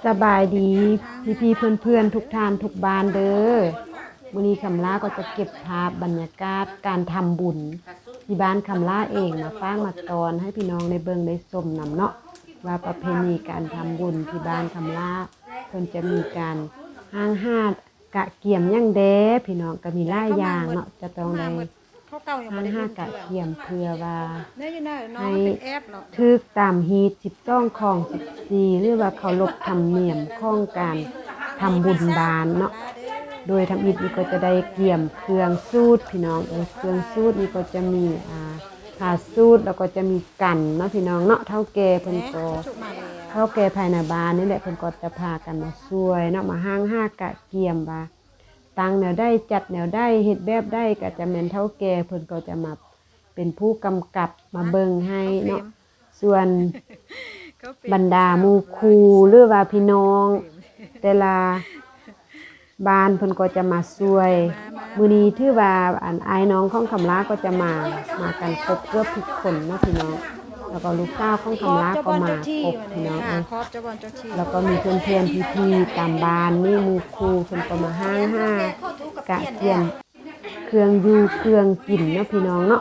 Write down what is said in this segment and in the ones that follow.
ສະບາຍດີພີ່ໆເພື່ອນໆທຸກທ່ານທຸກບ້ານເດີ້. ມື້ນີ້ຄຳລາກໍຈະເກັບພາບບັນຍາກາດການທຳບຸນທີ່ບ້ານຄຳລາເອງມາຝາກມາຕ້ອນໃຫ້ພີ່ນ້ອງໄດ້ເບິ່ງໄດ້ຊົມນຳເນາະ ວ່າປະເພນີການທຳບຸນທີ່ບ້ານຄຳລາ ເພິ່ນຈະມີການຫ້າງຫາກະກຽມຫຍັງແດ່ພີ່ນ້ອງ. ກໍມີຫຼາຍຢ່າງເນາະ ຈະຕ້ອງໄດ້ ຫ້າງຫາກະກຽມເພື່ອວ່າໃຫ້ຖືກຕາມຮີດສິບສອງ ຄອງສິບສີ່ ຫຼືວ່າເຄົາລົບທຳນຽມຂອງການທຳບຸນບ້ານເນາະ. ໂດຍທຳອິດນີ້ກໍຈະໄດ້ກຽມເຄື່ອງສູດພີ່ນ້ອງເອີຍ. ເຄື່ອງສູດນີ້ກໍຈະມີ ອ່າ ຜ້າສູດ ແລ້ວກໍຈະມີກັນເນາະພີ່ນ້ອງເນາະ. ເຖົ້າແກ່ເພິ່ນກໍ ເຖົ້າແກ່ພາຍໃນບ້ານນີ້ແຫຼະ ເພິ່ນກໍຈະພາກັນມາຊ່ວຍເນາະ ມາຫ້າງຫາກະກຽມວ່າ ຕັ້ງແນວໃດ ຈັດແນວໃດ ເຮັດແບບໃດ ກໍຈະແມ່ນເຖົ້າແກ່ເພິ່ນກໍຈະມາເປັນຜູ້ກຳກັບ ມາເບິ່ງໃຫ້ເນາະ. ສ່ວນບັນດາໝູ່ຄູ່ ຫຼືວ່າພີ່ນ້ອງແຕ່ລະບ້ານເພິ່ນກໍຈະມາຊ່ວຍ. ມື້ນີ້ຖືວ່າ ອັນ ອ້າຍນ້ອງຂອງຄຳລາກໍຈະມາ ມາກັນຄົບເກືອບທຸກຄົນເນາະພີ່ນ້ອງ. ແລ້ວກໍລູກສາວຂອງຄຳລາກໍມາຄົບພີ່ນ້ອງເອີຍ. ແລ້ວກໍມີເພື່ອນໆພີ່ໆຕາມບ້ານນີ້ ໝູ່ຄູ່ເພິ່ນກໍມາຫ້າງຫາກະກຽມເຄື່ອງຢູ່ເຄື່ອງກິນເນາະພີ່ນ້ອງເນາະ.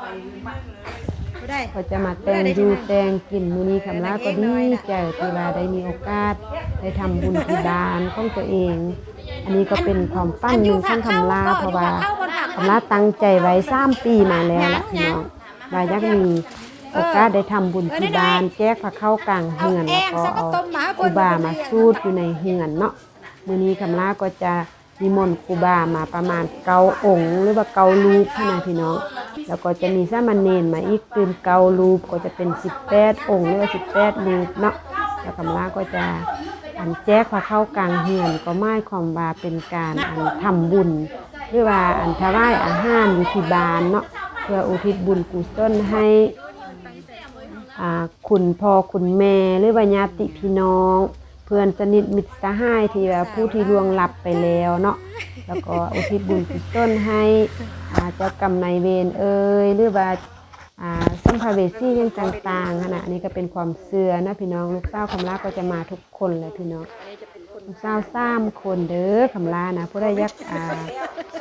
ກໍຈະມາແຕ່ງຢູ່ແຕ່ງກິນ. ມື້ນີ້ຄຳລາກໍດີໃຈທີ່ວ່າໄດ້ມີໂອກາດໄດ້ທຳບຸນທີ່ບ້ານຂອງຕົວເອງ. ອັນນີ້ກໍເປັນຄວາມຝັນໜຶ່ງຂອງຄຳລາ ເພາະວ່າຄຳລາຕັ້ງໃຈໄວ້ສາມປີມາແລ້ວລະພີ່ນ້ອງ ວ່າຢາກມີໂອກາດໄດ້ທຳບຸນທີ່ບ້ານ ແຈກພາເຂົ້າກາງເຮືອນ ແລ້ວກໍເອົາຄູບາມາສູດຢູ່ໃນເຮືອນເນາະ. ມື້ນີ້ຄຳລາກໍຈະນິມົນຄູບາມາປະມານເກົ້າອົງ ຫຼືວ່າເກົ້າຮູບຫັ້ນນະພີ່ນ້ອງ. ແລ້ວກໍຈະມີສາມະເນນມາອີກຕື່ມເກົ້າຮູບ ກໍຈະເປັນສິບແປດອົງ ຫຼືວ່າສິບແປດຮູບເນາະ. ແລ້ວຄຳລາກໍຈະ ອັນ ແຈກພາເຂົ້າກາງເຮືອນ ກໍໝາຍຄວາມວ່າເປັນການ ອັນ ທຳບຸນ ຫຼືວ່າ ອັນ ຖວາຍອາຫານຢູ່ທີ່ບ້ານເນາະ ເພື່ອອຸທິດບຸນກຸສົນໃຫ້ ອ່າ ຄຸນພໍ່ຄຸນແມ່ ຫຼືວ່າຍາດຕິພີ່ນ້ອງ ເພື່ອນສະໜິດມິດສະຫາຍທີ່ວ່າຜູ້ທີ່ລ່ວງລັບໄປແລ້ວເນາະ. ແລ້ວກໍອຸທິດບຸນກຸສົນໃຫ້ ອ່າ ເຈົ້າກຳນາຍເວນເອີຍ ຫຼືວ່າ ອ່າ ສຳພະເວສີຫຍັງຕ່າງໆຫັ້ນນະ. ອັນນີ້ກໍເປັນຄວາມເຊື່ອນະພີ່ນ້ອງ. ລູກສາວຄຳລາກໍຈະມາທຸກຄົນແຫຼະພີ່ນ້ອງ. ລູກສາວສາມຄົນເດີ້ຄຳລານະ. ຜູ້ໃດຢາກ ອ່າ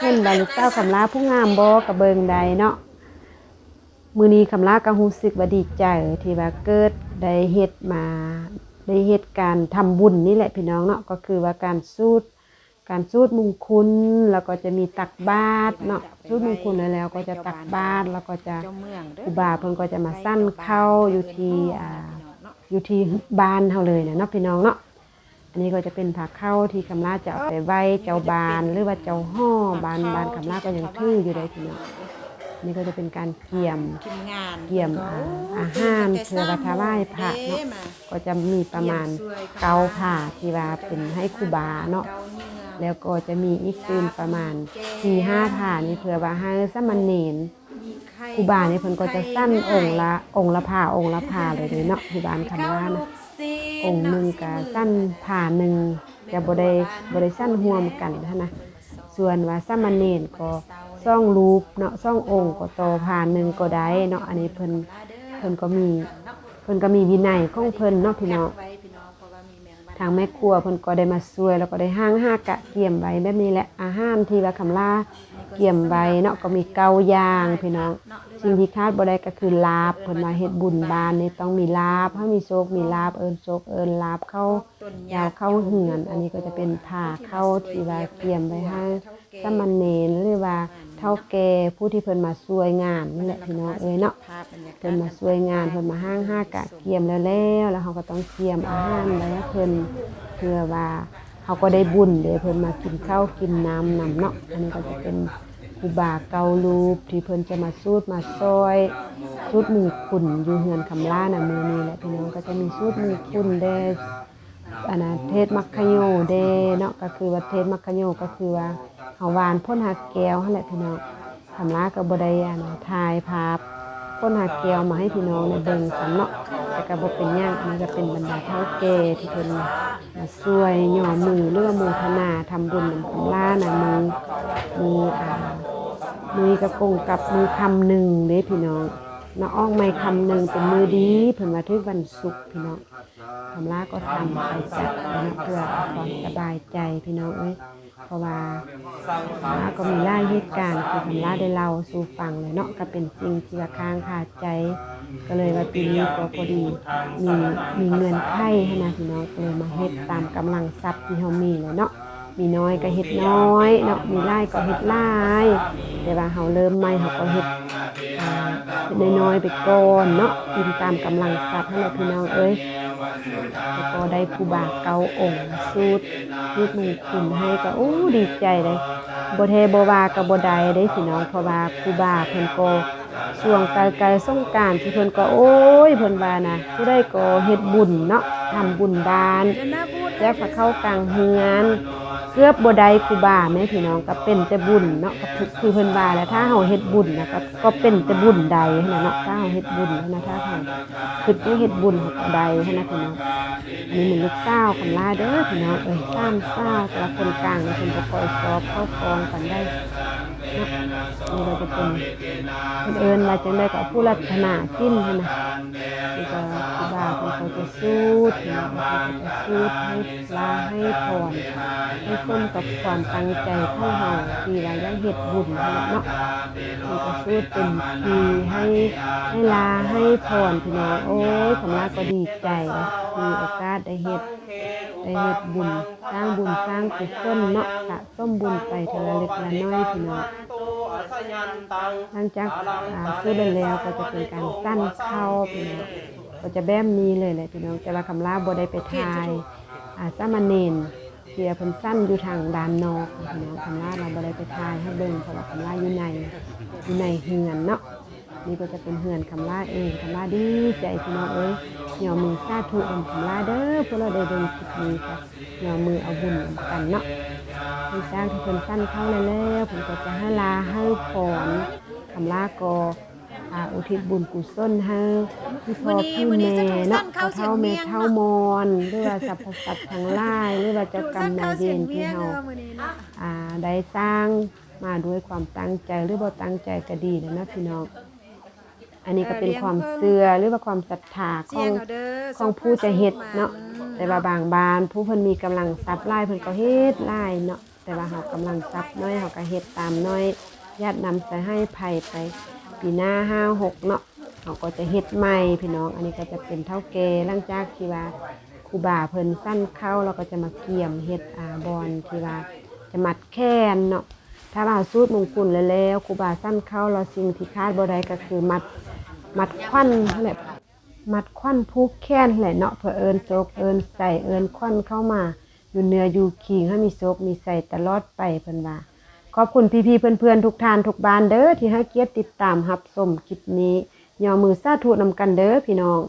ເຫັນວ່າລູກສາວຄຳລາຜູ້ງາມບໍ່ ກໍເບິ່ງໄດ້ເນາະ. ມື້ນີ້ຄຳລາກໍຮູ້ສຶກວ່າດີໃຈທີ່ວ່າເກີດໄດ້ເຮັດມາ ໄດ້ເຮັດການທຳບຸນນີ້ແຫຼະພີ່ນ້ອງເນາະ. ກໍຄືວ່າການສູດ ການສູດມຸງຄຸນ ແລ້ວກໍຈະມີຕັກບາດເນາະ. ສູດມຸງຄຸນແລ້ວ ແລ້ວກໍຈະຕັກບາດ ແລ້ວກໍຈະ ຄູບາເພິ່ນກໍຈະມາສັນເຂົ້າຢູ່ທີ່ ອ່າ ຢູ່ທີ່ບ້ານເຮົາເລີຍນະເນາະພີ່ນ້ອງເນາະ. ອັນນີ້ກໍຈະເປັນພາເຂົ້າທີ່ຄຳລາຈະເອົາໄປໄຫວ້ເຈົ້າບ້ານ ຫຼືວ່າເຈົ້າຫໍບ້ານ. ບ້ານຄຳລາກໍຍັງຖືຢູ່ເດ້ພີ່ນ້ອງ. ນີ້ກໍຈະເປັນການກຽມ ກຽມ ອ່າ ອາຫານເພື່ອວ່າຖວາຍພະເນາະ. ກໍຈະມີປະມານເກົ້າພາທີ່ວ່າເປັນໃຫ້ຄູບາເນາະ. ແລ້ວກໍຈະມີອີກຕື່ມປະມານສີ່ຫ້າພານີ້ເພື່ອວ່າໃຫ້ສາມະເນນ. ຄູບານີ້ເພິ່ນກໍຈະສັນອົງລະ ອົງລະພາ ອົງລະພາເລີຍເດ້ເນາະ. ທີ່ບ້ານຄຳລານະ ອົງໜຶ່ງກະສັນພາໜຶ່ງ ຈະບໍ່ໄດ້ ບໍ່ໄດ້ສັນຮ່ວມກັນຫັ້ນນະ. ສ່ວນວ່າສາມະເນນກໍສອງຮູບເນາະ ສອງອົງກໍຕໍ່ພາໜຶ່ງກໍໄດ້ເນາະ. ອັນນີ້ເພິ່ນ ເພິ່ນກໍມີ ເພິ່ນກໍມີວິໄນຂອງເພິ່ນເນາະພີ່ນ້ອງ. ທາງແມ່ຄົວເພິ່ນກໍໄດ້ມາຊ່ວຍ ແລ້ວກໍໄດ້ຫ້າງຫາກະກຽມໄວ້ແບບນີ້ແຫຼະ. ອາຫານທີ່ວ່າຄຳລາກຽມໄວ້ເນາະ ກໍມີເກົ້າຢ່າງພີ່ນ້ອງ. ສິ່ງທີ່ຂາດບໍ່ໄດ້ກໍຄືລາບ. ເພິ່ນວ່າເຮັດບຸນບ້ານນີ້ຕ້ອງມີລາບ ໃຫ້ມີໂຊກມີລາບ ເອີ້ນໂຊກເອີ້ນລາບເຂົ້າ ລາບເຂົ້າເຮືອນ. ອັນນີ້ກໍຈະເປັນພາເຂົ້າທີ່ວ່າກຽມໄວ້ໃຫ້ສາມະເນນ ຫຼືວ່າເຖົ້າແກ່ຜູ້ທີ່ເພິ່ນມາຊ່ວຍງານນີ້ແຫຼະພີ່ນ້ອງເອີຍເນາະ. ເພິ່ນມາຊ່ວຍງານ ເພິ່ນມາຫ້າງຫາກະກຽມແລ້ວໆ ແລ້ວເຮົາກໍຕ້ອງກຽມອາຫານໄວ້ໃຫ້ເພິ່ນ ເພື່ອວ່າເຮົາກໍໄດ້ບຸນເດ້ ເພິ່ນມາກິນເຂົ້າກິນນ້ຳນຳເນາະ. ອັນນີ້ກໍຈະເປັນຄູບາເກົ້າຮູບທີ່ເພິ່ນຈະມາສູດມາຊ່ອຍ ສູດມຸງຄຸນຢູ່ເຮືອນຄຳລານະມື້ນີ້ແຫຼະພີ່ນ້ອງ. ກໍຈະມີສູດມຸງຄຸນແດ່ ອັນນະ ເທດມັກຂະໂຍແດ່ເນາະ. ກໍຄືວ່າເທດມັກຂະໂຍ ກໍຄືວ່າເຮົາຫວ່ານຜົນຮາກແກ້ວຫັ້ນແຫຼະພີ່ນ້ອງ. ຄຳລາກໍບໍ່ໄດ້ ອັນນະ ຖ່າຍພາບຜົນຮາກແກ້ວມາໃຫ້ພີ່ນ້ອງໄດ້ເບິ່ງຊ້ຳເນາະ ແຕ່ກໍບໍ່ເປັນຫຍັງ. ອັນນີ້ກໍເປັນບັນດາເຖົ້າແກ່ທີ່ເພິ່ນມາຊ່ວຍຍໍມື ຫຼືວ່າໂມທະນາທຳບຸນນຳຄຳລານະ. ມີ ມີ ອ່າ ມື້ນີ້ກໍກົງກັບມື້ຄ່ຳໜຶ່ງເດ້ພີ່ນ້ອງ. ເນາະ ອອກໃໝ່ຄ່ຳໜຶ່ງເປັນມື້ດີ ເພິ່ນວ່າຖືກວັນສຸກພີ່ນ້ອງ. ຄຳລາກໍທຳໄປຈັດໄປເນາະ ເພື່ອຄວາມສະບາຍໃຈພີ່ນ້ອງເອີຍ ເພາະວ່າຄຳລາກໍມີຫຼາຍເຫດການທີ່ຄຳລາໄດ້ເລົ່າສູ່ຟັງແລ້ວເນາະ ກໍເປັນສິ່ງທີ່ວ່າຄ້າງຄາໃຈ ກໍເລີຍວ່າປີນີ້ກໍພໍດີມີ ມີເງື່ອນໄຂຫັ້ນນະພີ່ນ້ອງ ກໍເລີຍມາເຮັດຕາມກຳລັງຊັບທີ່ເຮົາມີແຫຼະເນາະ. ມີນ້ອຍກໍເຮັດນ້ອຍເນາະ ມີຫຼາຍກໍເຮັດຫຼາຍ ແຕ່ວ່າເຮົາເລີ່ມໃໝ່ ເຮົາກໍເຮັດ ອ່າ ເຮັດນ້ອຍໆໄປກ່ອນເນາະ ກິນຕາມກຳລັງຊັບຫັ້ນແຫຼະພີ່ນ້ອງເອີຍ. ແລ້ວກໍໄດ້ຄູບາເກົ້າອົງມາສູດ ສູດມຸງຄຸນໃຫ້ ກໍ ໂອ້ ດີໃຈເດ້ ບໍ່ແທ້ບໍ່ວ່າກໍບໍ່ໄດ້ເດ້ພີ່ນ້ອງ ເພາະວ່າຄູບາເພິ່ນກໍ ຊ່ວງໃກ້ໆສົງການ ທີ່ເພິ່ນກໍ ໂອ້ຍ ເພິ່ນວ່ານະ ຜູ້ໃດກໍເຮັດບຸນເນາະ ທຳບຸນບ້ານ ແຈກພາເຂົ້າກາງເຮືອນ ເກືອບບໍ່ໄດ້ຄູບາແມ່ພີ່ນ້ອງ ກໍເປັນແຕ່ບຸນເນາະ ກໍຄືເພິ່ນວ່າແຫຼະ ຖ້າເຮົາເຮັດບຸນນະ ກໍ ກໍເປັນແຕ່ບຸນໄດ້ຫັ້ນນະເນາະ ຖ້າເຮົາເຮັດບຸນຫັ້ນນະ ຖ້າເຮົາຄິດຈະເຮັດບຸນ ເຮົາກໍໄດ້ຫັ້ນນະພີ່ນ້ອງ. ອັນນີ້ແມ່ນລູກສາວຄຳລາເດີພີ່ນ້ອງເອີຍ ສາມສາວ ແຕ່ວ່າຄົນກາງນີ້ເພິ່ນບໍ່ຄ່ອຍຊອບເຂົ້າຄອງປານໃດເນາະ. ນີ້ກໍຈະເປັນ ເພິ່ນເອີ້ນວ່າຈັ່ງໃດກໍ ຜູ້ລັດຖະນາສິນຫັ້ນນະ. ນີ້ກໍຄູບາເພິ່ນກໍຈະສູດເນາະ ເພິ່ນກໍຈະສູດໃຫ້ລາໃຫ້ພອນ ໃຫ້ສົມກັບຄວາມຕັ້ງໃຈຂອງເຮົາ ທີ່ວ່າຢາກເຮັດບຸນຫັ້ນແຫຼະເນາະ. ເພິ່ນກໍສູດເປັນທີ່ໃຫ້ ໃຫ້ລາໃຫ້ພອນພີ່ນ້ອງ. ໂອ້ຍ ຄຳລາກໍດີໃຈ ມີໂອກາດໄດ້ເຮັດ ໄດ້ເຮັດບຸນ ສ້າງບຸນສ້າງກຸສົນເນາະ ສະສົມບຸນໄປເທື່ອລະເລັກລະນ້ອຍພີ່ນ້ອງ. ຫຼັງຈາກ ອ່າ ສູດແລ້ວ ແລ້ວກໍຈະເປັນການສັນເຂົ້າພີ່ນ້ອງ ກໍຈະແບບນີ້ເລີຍແຫຼະພີ່ນ້ອງ. ແຕ່ວ່າຄຳລາບໍ່ໄດ້ໄປຖ່າຍ ອ່າ ສາມະເນນທີ່ວ່າເພິ່ນສັນຢູ່ທາງດ້ານນອກພີ່ນ້ອງ ຄຳລາລະບໍ່ໄດ້ໄປຖ່າຍໃຫ້ເບິ່ງ ເພາະວ່າຄຳລາຢູ່ໃນ ຢູ່ໃນເຮືອນເນາະ. ນີ້ກໍຈະເປັນເຮືອນຄຳລາເອງ ຄຳລາດີໃຈພີ່ນ້ອງເອີຍ. ຍໍມືສາທຸນຳຄຳລາເດີ ພວກເຮົາໄດ້ເບິ່ງຄລິບນີ້ກໍຍໍມືເອົາບຸນນຳກັນເນາະ. ຫຼັງຈາກທີ່ເພິ່ນສັນເຂົ້າແລ້ວ ເພິ່ນກໍຈະໃຫ້ລາໃຫ້ພອນ ຄຳລາກໍ ອ່າ ອຸທິດບຸນກຸສົນໃຫ້ພໍ່ພໍ່ແມ່ເນາະ ພໍ່ເຖົ້າແມ່ເຖົ້າມອນ ຫຼືວ່າສັບພະສັດທັງຫຼາຍ ຫຼືວ່າເຈົ້າກຳນາຍເວນທີ່ເຮົາ ອ່າ ໄດ້ສ້າງມາດ້ວຍຄວາມຕັ້ງໃຈ ຫຼືບໍ່ຕັ້ງໃຈກໍດີແຫຼະເນາະພີ່ນ້ອງ. ອັນນີ້ກໍເປັນຄວາມເຊື່ອ ຫຼືວ່າຄວາມສັດທາຂອງ ຂອງຜູ້ຈະເຮັດເນາະ. ແຕ່ວ່າບາງບ້ານຜູ້ເພິ່ນມີກຳລັງຊັບຫຼາຍ ເພິ່ນກໍເຮັດຫຼາຍເນາະ ແຕ່ວ່າເຮົາກຳລັງຊັບໜ້ອຍ ເຮົາກໍເຮັດຕາມໜ້ອຍ ຢາດນຳໃສ່ໃຫ້ໃຜໄປ ປີໜ້າຫ້າຫົກເນາະ ເຮົາກໍຈະເຮັດໃໝ່ພີ່ນ້ອງ. ອັນນີ້ກໍຈະເປັນເຖົ້າແກ່ ຫຼັງຈາກທີ່ວ່າຄູບາເພິ່ນສັນເຂົ້າ ລາວກໍຈະມາກຽມເຮັດ ອ່າ ບ່ອນທີ່ວ່າຈະມັດແຂນເນາະ. ຖ້າວ່າເຮົາສູດມຸງຄຸນແລ້ວ ແລ້ວຄູບາສັນເຂົ້າແລ້ວ ສິ່ງທີ່ຂາດບໍ່ໄດ້ກໍຄືມັດ ມັດຂວັນຫັ້ນແຫຼະ ມັດຂວັນຜູກແຂນແຫຼະເນາະ ເພື່ອເອີ້ນໂຊກເອີ້ນໄຊ ເອີ້ນຂວັນເຂົ້າມາຢູ່ເນື້ອຢູ່ຄີງ ໃຫ້ມີໂຊກມີໄຊຕະຫຼອດໄປ ເພິ່ນວ່າ. ຂອບຄຸນພີ່ໆເພື່ອນໆທຸກທ່ານທຸກບ້ານເດີ ທີ່ໃຫ້ກຽດຕິດຕາມຮັບຊົມຄລິບນີ້. ຍໍມືສາທຸນຳກັນເດີພີ່ນ້ອງ.